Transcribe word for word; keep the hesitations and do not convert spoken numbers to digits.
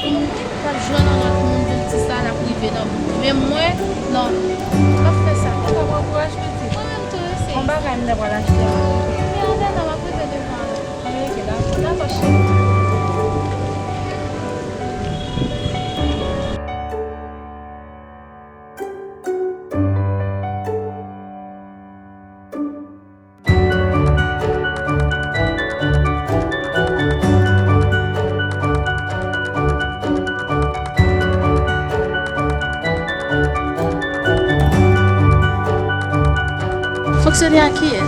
Pou m t ap jwenn yon lòt moun pou l di sa, l ap rive nan bout. Men mwen, non. M p ap fè sa. Ou p ap pran kouraj, pitit. Mwen menm tou, wi, sis. Yon bagay m ta pral achte a. Men antandan, m ap rive devan. Anben, ok, dakò. Dakò, cheri. Fonksyonè a kiyès?